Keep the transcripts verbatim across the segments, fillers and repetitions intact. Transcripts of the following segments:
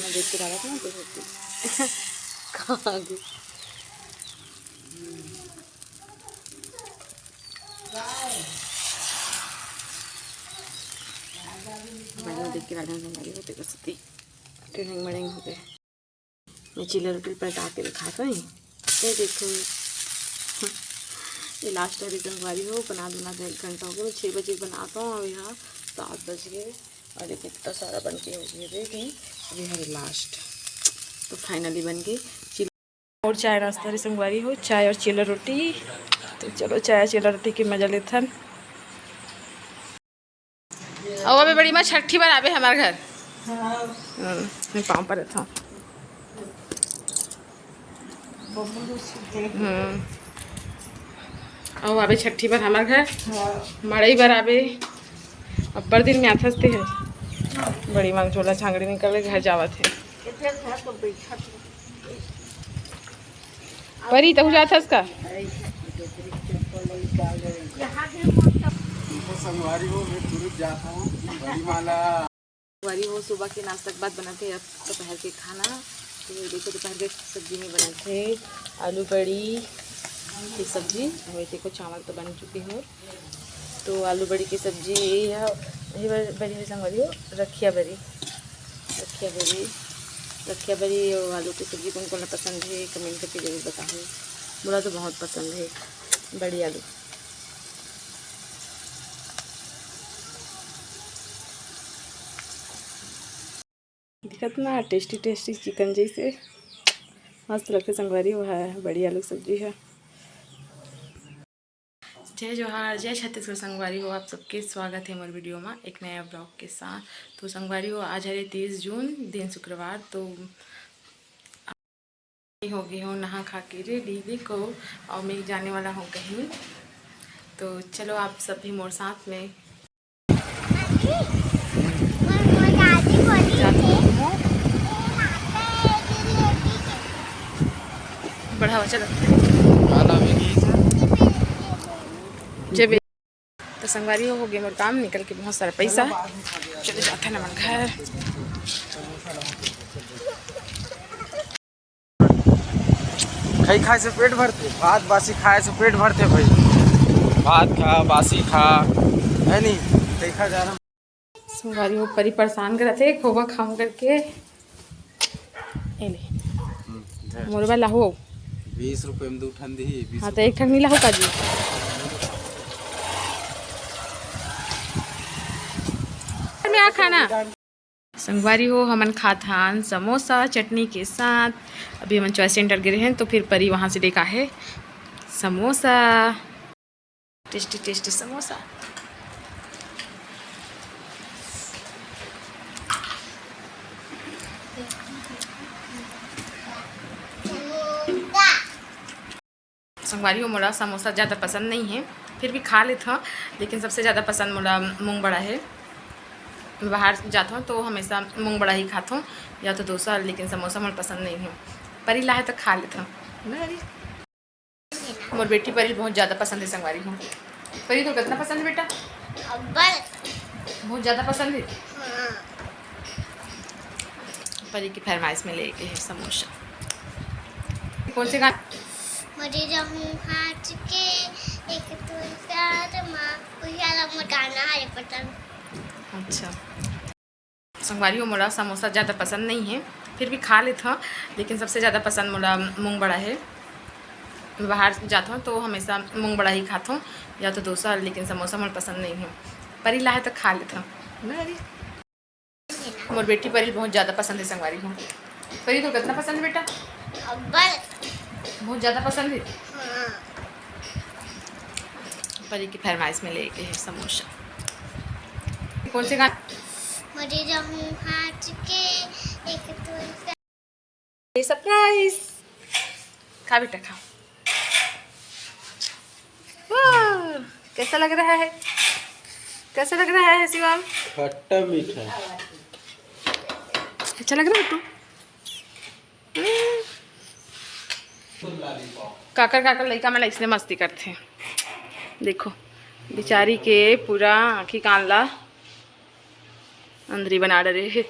देख के डालत ना, देखो। कहाँ गई? भाई, मैं देख के डालत हूँ, भाई, होते कर सकती। ट्रेनिंग मड़ेंग होते। मैं चीला रोटी पलटा के दिखात हूँ। ये देखो, ये लास्ट वाली संगवारी हो, बना बना के एक घंटा हो गया। मैं छः बजे बनाता हूँ, अभी यहाँ सात बज गए। और देखो, इतना सारा बन के हो गया, देखिए, अभी है लास्ट। तो फाइनली बन गई चीला। और चाय नाश्ता रे संगवारी हो, चाय और चीला रोटी। तो चलो, चाय चीला रोटी के मजा लेथन। अउ अबे बड़ी माँ छठी बार आबे हमार घर। हाँ। हम्म, मैं पाँव पर रहता हूँ। हम्म। अउ आबे छठी बार हमार घर। हाँ। मड़ई बार आबे। अब्बड़ दिन में आथस ते है। बड़ी माँ झोला झांगड़ी निकल के घर जावत है। परी, तहु जात हस का? संगवारी हो, मैं तुरंत जाता हूँ। बड़ी माला। संगवारी हो, सुबह के नाश्ता के बाद बनत हे अब दोपहर के खाना। तो ये देखो, दोपहर के सब्जी में बनत हे आलू बड़ी की सब्जी। और ये देखो, चावल तो बन चुके हैं। तो आलू बड़ी की सब्जी ये है, ये बर-, बड़ी है संगवारी हो, रखिया बरी, रखिया बरी, रखिया बरी और आलू की सब्जी कौन कौन पसंद है, कमेंट करके जरूर बताओ। मोला तो बहुत पसंद है बड़ी आलू। दिखत ना टेस्टी टेस्टी चिकन जैसे मस्त लगथे संगवारी, वो है बड़ी आलू सब्जी है। जय जोहार, जय छत्तीसगढ़ संगवारी हो, आप सबके स्वागत है मोर वीडियो में एक नया ब्लॉग के साथ। तो संगवारी हो, आज हरे तीस जून, दिन शुक्रवार। तो हो गई हो नहा खा के रेडी, देखो, और मैं जाने वाला हूँ कहीं। तो चलो, आप सब भी मोर साथ में। बढ़ावा, चलो। जब तो संगवारी हो, हो गए मोर काम, निकल के बहुत सारा पैसा। चले जाते हैं ना मन घर। खाई खाए से पेट भरते, भात बासी खाए से पेट भरते भाई। भात खा, बासी खा, है नहीं? देखा जा रहा। संगवारी हो, परी परेशान करत हे, खोवा खाऊं करके। ए ले। हम्म, धर। मोर वाला हो। बीस रुपए में दू ठन दिही, बीस हाँ, तो रुपए एक ठन मिला हो का जी? में आ खाना। संगवारी हो, हमन खात हन समोसा चटनी के साथ। अभी हमन चॉइस सेंटर गे रहेन, तो फिर परी वहाँ से लेके आहे समोसा। Tasty tasty samosa. संगवारी हो, मोला समोसा ज़्यादा पसंद नहीं है, फिर भी खा लेत हूँ, लेकिन सबसे ज़्यादा पसंद मोला मूंग बड़ा है। मैं बाहर जात हूँ तो हमेशा मूंग बड़ा ही खात हूँ, या तो डोसा, लेकिन समोसा मोला पसंद नहीं है। परी ला है तो खा लेत हूँ। मोर बेटी परी बहुत ज़्यादा पसंद है संगवारी हो। परी, तो कितना पसंद है बेटा? अब्बल। बहुत ज़्यादा पसंद है। हाँ। परी की फरमाइश में लेके है समोसा। कौन से गाना? मरे रहूं हाथ के एक तू प्यार माँ, वही वाला मोर गाना है पसंद। अच्छा। संगवारी हो, मोला समोसा ज़्यादा पसंद नहीं है, फिर भी खा लेत हूँ, लेकिन सबसे ज़्यादा पसंद मोला मूंग बड़ा है। मैं बाहर जात हूँ तो हमेशा मूंग बड़ा ही खात हूँ, या तो डोसा, लेकिन समोसा मोला पसंद नहीं है। परी ला है तो खा लेत हूँ। मोर बेटी परी बहुत ज़्यादा पसंद है संगवारी हो। परी, तो कितना पसंद है बेटा? अब्बल। बहुत ज़्यादा पसंद है। हाँ। परी की फरमाइश में लेके है समोसा। कौन से गाने? मरे रहूं हाथ के एक तू ये सरप्राइज। खा बेटा, खा। वाह, कैसा लग रहा है? कैसा लग रहा है शिवम? खट्टा मीठा। अच्छा लग रहा है बेटू? काकर काकर लइका मन अइसने मस्ती करथे। देखो, बिचारी के पूरा आँखी कान ला अंदरी बना डरे हे।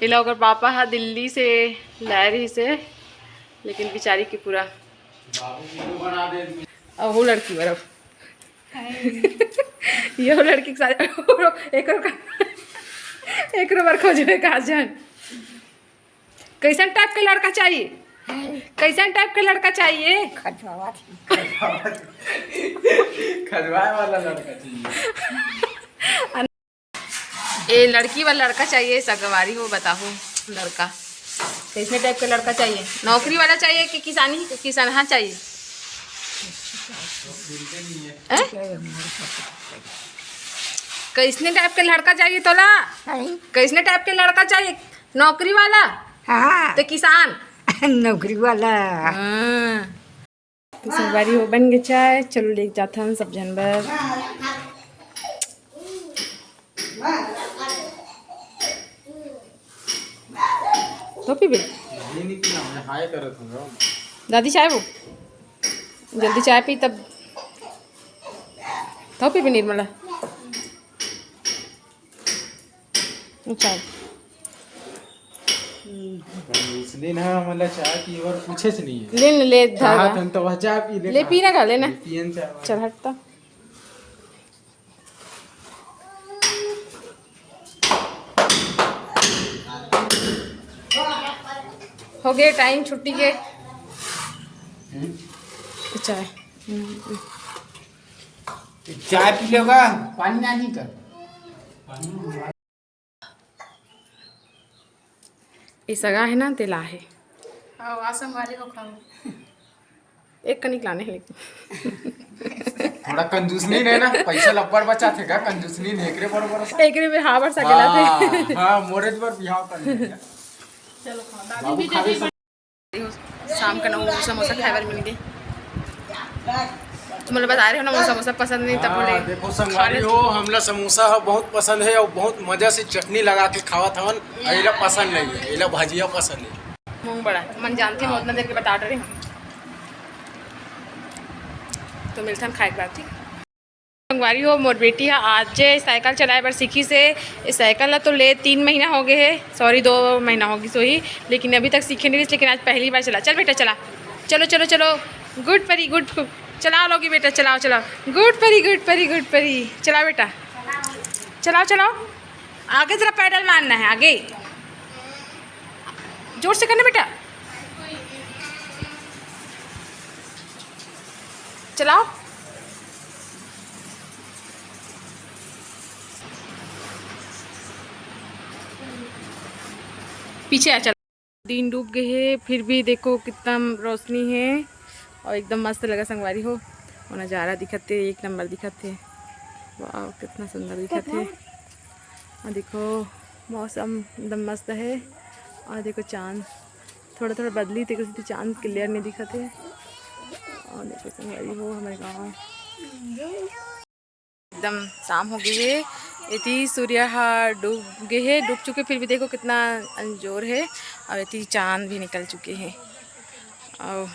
एला ओकर पापा ह दिल्ली से लाए रहिस हे, लेकिन बिचारी के पूरा अहू लड़की बर अब। ये लड़की के साथ एकरो का, एकरो बर खोजबे का जान। कैसन टाइप के लड़का चाहिए? कैसन टाइप के लड़का चाहिए? खजवावा थी। खजवाए वाला लड़का चाहिए। ए लड़की वाला लड़का चाहिए, संगवारी हो, बताओ लड़का कैसने टाइप के लड़का चाहिए? नौकरी वाला चाहिए कि किसानी, किसान, हाँ चाहिए? हैं? कैसने टाइप के लड़का चाहिए तोला? हैं? कैसने टाइप के लड़का चाहिए? नौकरी वाला? हाँ। ते किसान? नौकरी वाला। हाँ। तो संगवारी हो बन के चाय, चलो लेके जाथन सब झन बर। तो पीबे? नहीं, नहीं पीना, मैं हाय करत हूँ। दादी चाय वो, जल्दी चाय पी तब। तो पीबे निर्मला? अच्छा। इसलिए ना, मतलब, चाय की ओर पूछे से नहीं है। ले, ले, ले, धर चाहत बा। हन तो वह चाय पी ले ले, का। पी ना का, ले ना। ये पियन चाय वाला। चल, हट तो। हो गए टाइम छुट्टी के। हम्म। चाय। हम्म। चाय पी लेगा, पानी ना नहीं कर। ए सगा है ना, तेला है। आओ, आ संगवारी हो, खाओ। एक कनिक लाने है लेकिन। थोड़ा कंजूसनी नहीं ना, पैसा लब्बड़ बचा थे का, कंजूसनी नहीं एकरे बरोबर। एकरे में हावर सा गेला थे। हाँ, हाँ, मोरे बर बिहाव कर ले। चलो, खाओ। दादी बाबू भी खा दे भी दे। शाम का ना वो समोसा खाए बर मिल गए। तुम लोग बता रहे हो ना, वो समोसा पसंद नहीं, तब हाँ, बोले, देखो खा संगवारी ले। हो, हमला समोसा ह बहुत पसंद है और बहुत मजा से चटनी लगा के खावत हवन। और इला पसंद नहीं है, इला भजिया पसंद है। मूंग बड़ा, मन जानती हूँ, उतना देर के बता रहे हूँ। तो मिलथन खाए के बाद, ठीक। संगवारी हो, मोर बेटी ह आज जे साइकिल चलाए बर सीखिस हे। ए साइकिल ला तो ले तीन महीना हो गए हे, सॉरी, दो महीना हो गइस होही, लेकिन अभी तक सीखे नहीं रहिस, लेकिन आज पहली बार चला। चल बेटा, चला, चलो, चलो, चलो, गुड परी, गुड, चलाओ लोगी बेटा, चलाओ, चलाओ, गुड परी, गुड परी, गुड परी, चलाओ बेटा, चलाओ, चलाओ, आगे जरा पैडल मारना है, आगे जोर से करना बेटा। चलाओ। पीछे आ, चल। दिन डूब गए हे, फिर भी देखो कितना रोशनी है और एकदम मस्त लगा संगवारी हो। और नज़ारा दिखत हे, एक नंबर दिखत हे। वाह, कितना सुंदर दिखत हे। और देखो, मौसम एकदम मस्त है। और देखो चांद, थोड़ा थोड़ा बदली, तेकर सेती चांद क्लियर नहीं दिखत है। और देखो संगवारी हो, हमारे गाँव एकदम शाम हो गई है। एती सूर्य हा डूब गए है, डूब चुके, फिर भी देखो कितना अंजोर है। और एती चांद भी निकल चुके हैं। और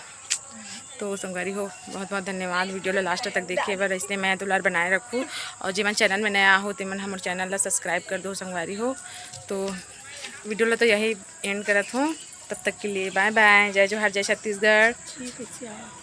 तो संगवारी हो, बहुत बहुत धन्यवाद वीडियो ला लास्ट तक देखे बर। इसने मैं दुलार बनाए रखूँ। और जेमन चैनल में नया हो, तेमन हमर चैनल ला सब्सक्राइब कर दो संगवारी हो। तो वीडियो ला तो यही एंड करत हूँ। तब तक के लिए बाय बाय, जय जोहार, जय छत्तीसगढ़। ठीक है, अच्छा।